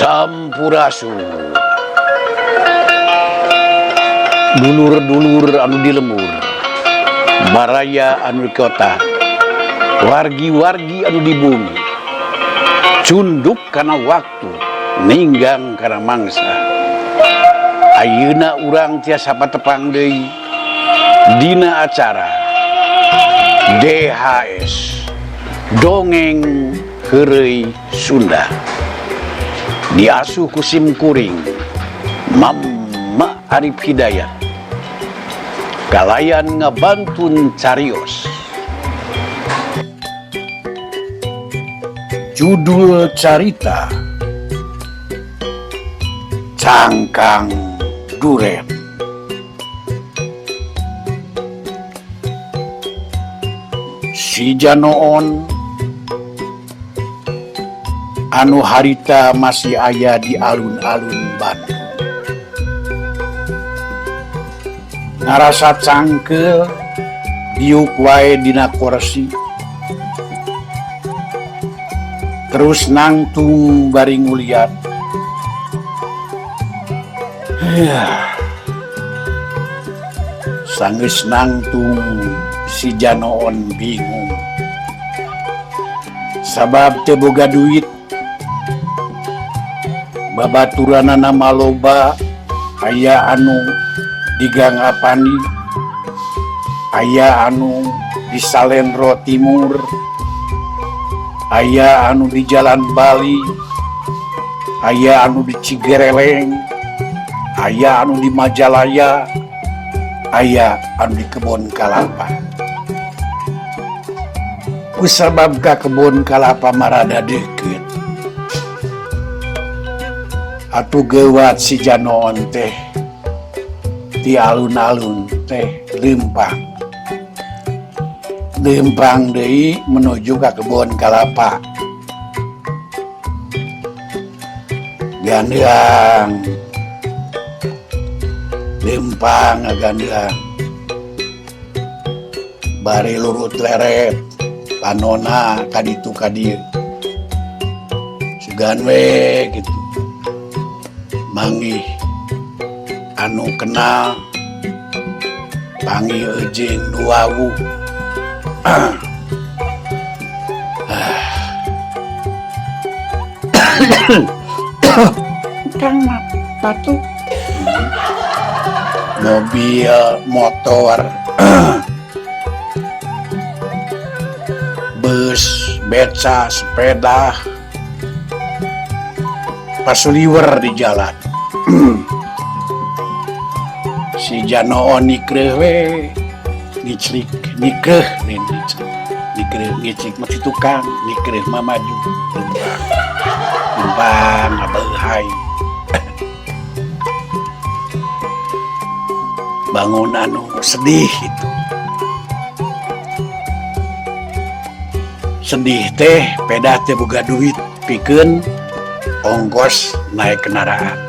Sampurasun. Dulur-dulur anu di lembur, baraya anu di kota, wargi-wargi anu di bumi, cunduk kana waktu, ninggang kana mangsa. Ayeuna urang tiasa patepang deui dina acara DHS, Dongeng Heureuy Sunda, diasuh ku sim kuring, Mama Arif Hidayat, kalayan ngabantun carios. Judul carita, Cangkang Duren. Si Janoon anu harita masih aya di alun-alun Bandung, ngarasa cangkeul, diuk wae dina kursi, terus nangtung bari nguliat. Sanggeus nangtung, si Janoon bingung sabab teu boga duit. Babaturanana maloba, aya anu di Gang Apandi, aya anu di Salendro Timur, aya anu di Jalan Bali, aya anu di Cigereleng, aya anu di Majalaya, aya anu di Kebon Kalapa. Kusabab ka Kebon Kalapa marada deukeut, atuh gewat si Janoon teh di alun-alun teh lempang lempang deui menuju ka Kebon Kalapa. Gandeang, lempang, ngagandeang bari lurut leret panona kaditu kadieu, sugan we gitu manggih anu kenal, panggih jeung nu wawuh. Ah. Kang, batuk. Mobil, motor, bus, beca, sepeda pasuliwer di jalan. Si Janoon nikreuh we, ngiclik, nikreuh, ngiclik, nikreuh, ngiclik mah si tukang nikreuh mah maju lempang lempang ngabeuhai bangun anu sedih itu. Sedih teh pedah teh boga duit pikeun ongkos naik kendaraan.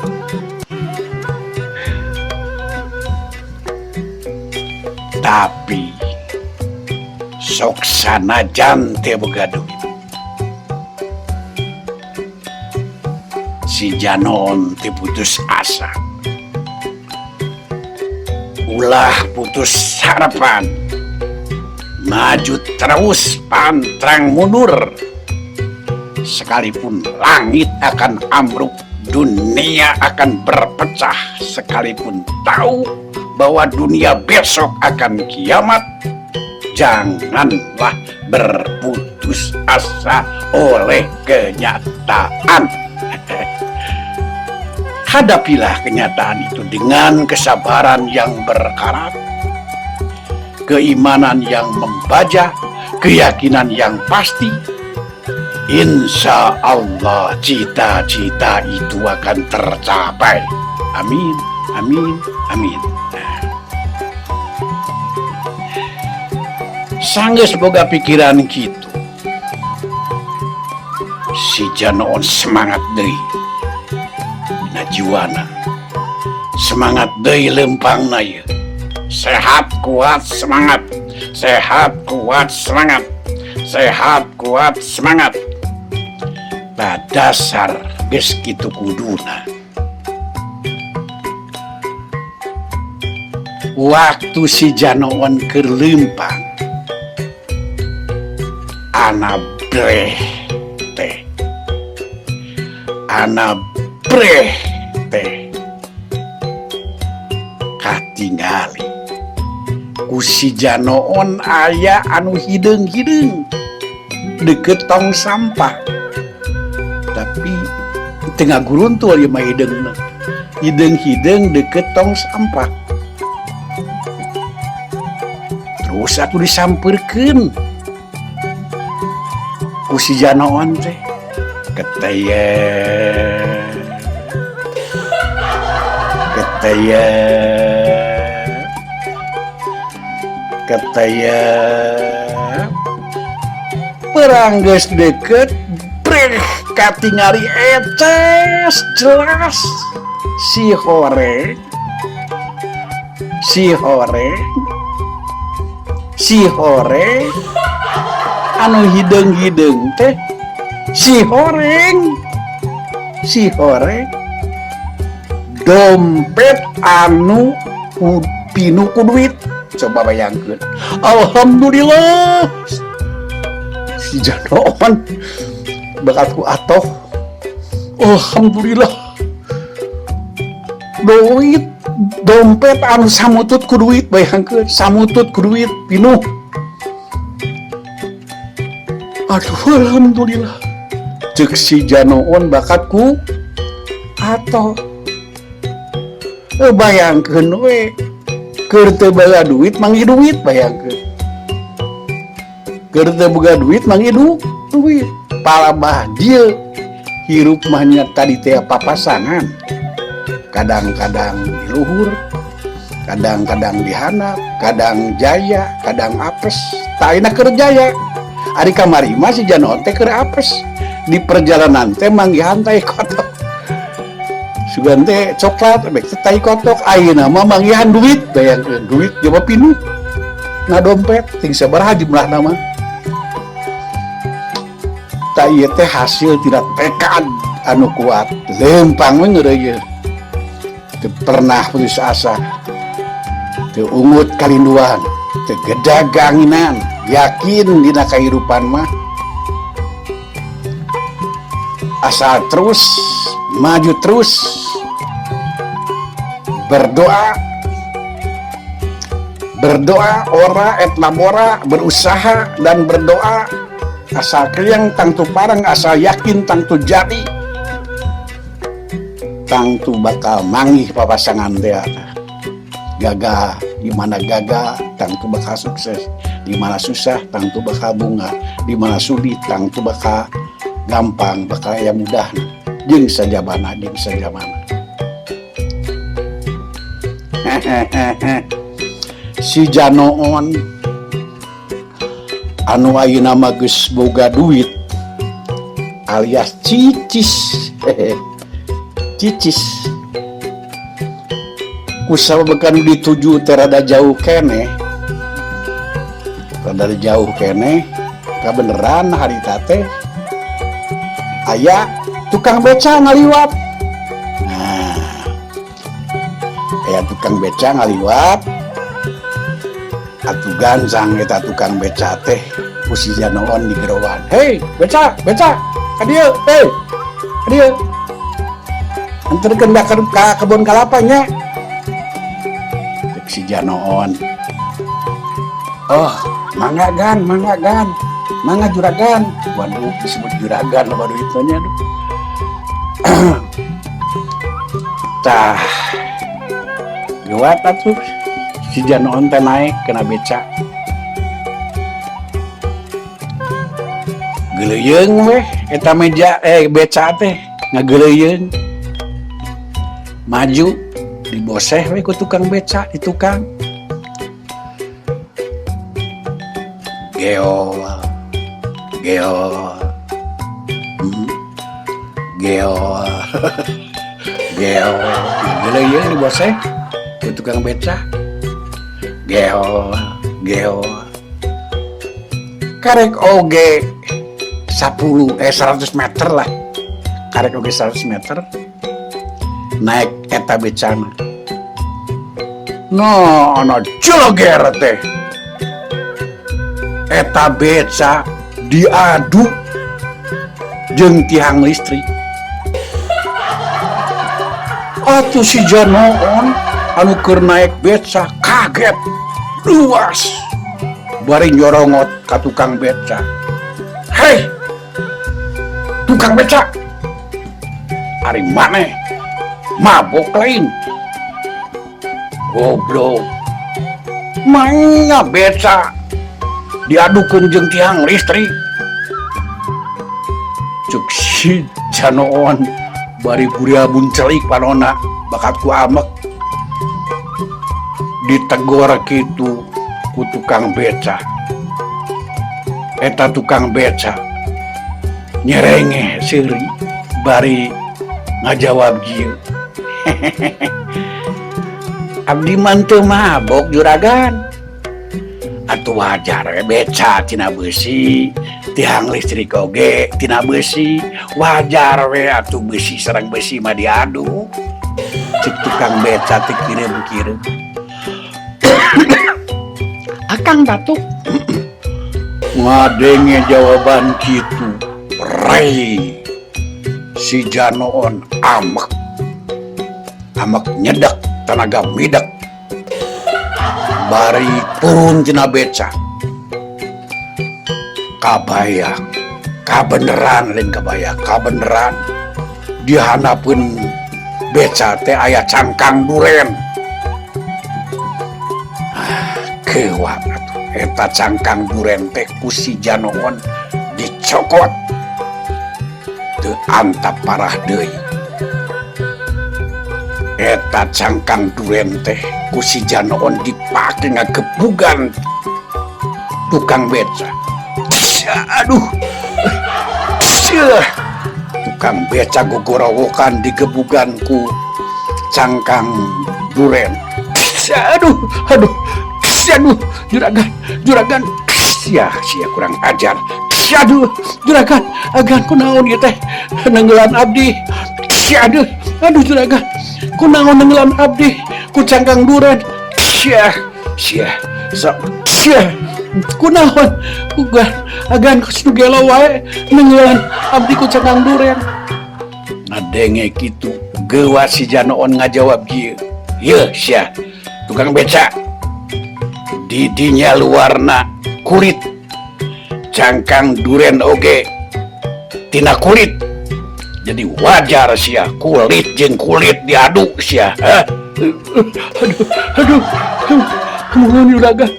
Tapi sok sanajan teu boga duit, si Janoon teu putus asa. Ulah putus harapan, maju terus, pantang mundur, sekalipun langit akan ambruk, dunia akan berpecah, sekalipun tahu bahwa dunia besok akan kiamat, janganlah berputus asa oleh kenyataan. Hadapilah kenyataan itu dengan kesabaran yang berkarat, keimanan yang membaja, keyakinan yang pasti. Insya Allah cita-cita itu akan tercapai. Amin, amin, amin. Sanggeus boga pikiran kitu, si Janoon semangat deui dina jiwana, semangat deui lempangna ieu. Sehat kuat semangat, sehat kuat semangat, sehat kuat semangat. Nah, dasar Geus kitu kuduna. Waktu si Janoon keur leumpang ana breh teh. Ana breh teh katingali ku si Janoon aya anu hideung-hideung deket tong sampah, tapi tengah guruntul ieu mah hideungna, hideung-hideung deket tong sampah. Terus aku disampeurkeun ku si Janoon teh, keteye keteye keteye, perang geus deket, breh katingali eces jelas si hore si hore si hore anu hideung-hideung teh si horeng si horeng dompet anu pinu ku duit. Coba bayangkeun, alhamdulillah si Janoon bakat ku atoh, alhamdulillah duit dompet anu samutut ku duit, bayangkeun samutut ku duit pinuh. Aduh alhamdulillah cek si Janoon bakat ku atoh. Bayangkeun we keur teu boga duit manggih duit, bayangkeun keur teu boga duit manggih duit. Palabah dieu hirup mah nya tadi teh papasangan, kadang-kadang di luhur, kadang-kadang di handap, kadang jaya, kadang apes. Tah ayeuna keur jaya, ari kamari mah si Janoon teh keur apes, di perjalanan teh manggihan tai kotok, sugan teh coklat, bek teh tai kotok. Ayeuna mah manggihan duit, bayangkeun duit coba pinuh na dompet ting sabaraha jumlahna mah. Tah ieu teh hasil tina tekad anu kuat, leumpang we ngeureuyeuh, teu pernah putus asa, teu ungut kalinduan, teu gedag anginan, yakin dina kahirupan mah asal terus maju terus, berdoa berdoa ora et labora, berusaha dan berdoa, asal kalian tangtu parang, asal yakin tangtu jadi, tangtu bakal manggih papasangan teh. Gagal di mana gagal tangtu bakal sukses, di mana susah tangtu bakal bunga, di mana sulit tangtu bakal gampang, bakal yang mudah, jeung sajabana jeung sajabana. Si Janoon anu ayeuna mah geus boga duit alias cicis cicis kusabab kan dituju teh rada jauh keneh, rada jauh keneh kabeneran harita teh aya tukang beca ngaliwat. Nah, aya tukang beca ngaliwat, atuh gancang eta tukang beca teh ku si Janoon di gerowan. Hei, beca, beca, ka dieu, hei, ka dieu. Anterkeun ka kebon kalapa nya. Cek si Janoon. Oh, mangga gan, mangga gan, mangga juragan. Waduh, disebut juragan loba duitna nya aduh. Tah, gewat atuh si Janoon teh naik kena beca. Geleuyeung weh eta meja beca teh ngageleuyeung. Maju diboseh weh ku tukang beca di tukang. Geol geol geol geol geleuyeung diboseh ku tukang beca. Geol geol karek oge 10 100 meter lah. Karek oge 100 meter naik eta becana. No, no joger teh. Eta beca diadu jeung tiang listrik. Atuh si Janoon anu keur naik beca kaget luas bari nyorongot ka tukang beca. Hei, tukang beca, ari maneh mabok lain? Goblok, maenya beca diadukeun jeung tiang listrik. Cuk si Janoon bari guriabun celik panona bakat ku amek. Ditegor kitu ku tukang beca. Eta tukang beca nyerengeh seuri bari ngajawab kieu. Abdi mah teu mabok juragan. Atuh wajar we beca tina beusi, tiang listrik oge tina beusi, wajar we atuh beusi sareng beusi mah diadu. Cek tukang beca teh kireum-kireum. Akang batuk. Ngadenge jawaban kitu, rei si Janoon amek. Amek nyedek tanaga midek. Bari turun tina beca. Kabayang, kabeneran lain kabayang, kabeneran. Dihanapeun beca teh aya cangkang duren. Ah, kewak atuh. Eta cangkang duren teh ku si Janoon dicokot. Teu antap parah deui. Eta cangkang duren teh ku si Janoon dipake ngagebugan tukang beca. Aduh. Tukang beca gogorowokan digebugan ku cangkang duren. Aduh, aduh. Aduh, juragan, juragan. Sia, sia kurang ajar. Aduh, juragan, agan kunaon ieu teh? Nenggelan abdi. Aduh, aduh juragan. Kunaon nenggelan abdi ku cangkang duren. Sia, sia, sok, sia. Kunaon? Ugan, agan nu gelo wae nenggelan abdi ku cangkang duren. Ngadenge kitu, geuwas si Janoon ngajawab kieu. Yeuh sia, tukang beca. Didinya luarna kulit, cangkang duren oge tina kulit. Jadi wajar sia kulit jeung kulit diadu sia. Hah? Aduh, aduh, mohon juragan,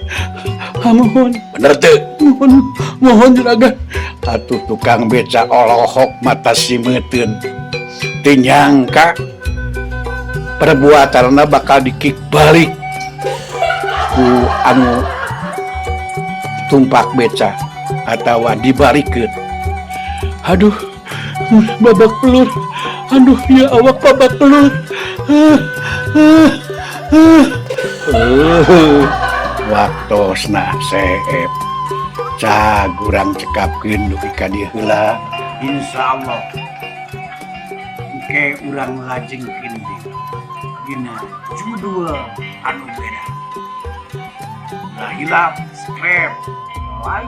mohon. Bener teu? Mohon, mohon juragan. Atuh tukang beca olohok mata simeuteun. Teu nyangka perbuatanna bakal dikik balik ku anu tumpak beca atawa dibalikeun. Aduh, babak belur. Aduh, ya awak babak belur. Waktosna seep. Cag urang cekapkeun dugi ka dieu heula. Insyaallah engke urang lajengkeun deui dina judul anu beda. Ulah hilap subscribe, like,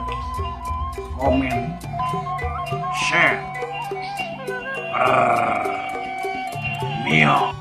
komen, share. Brrr. Mio.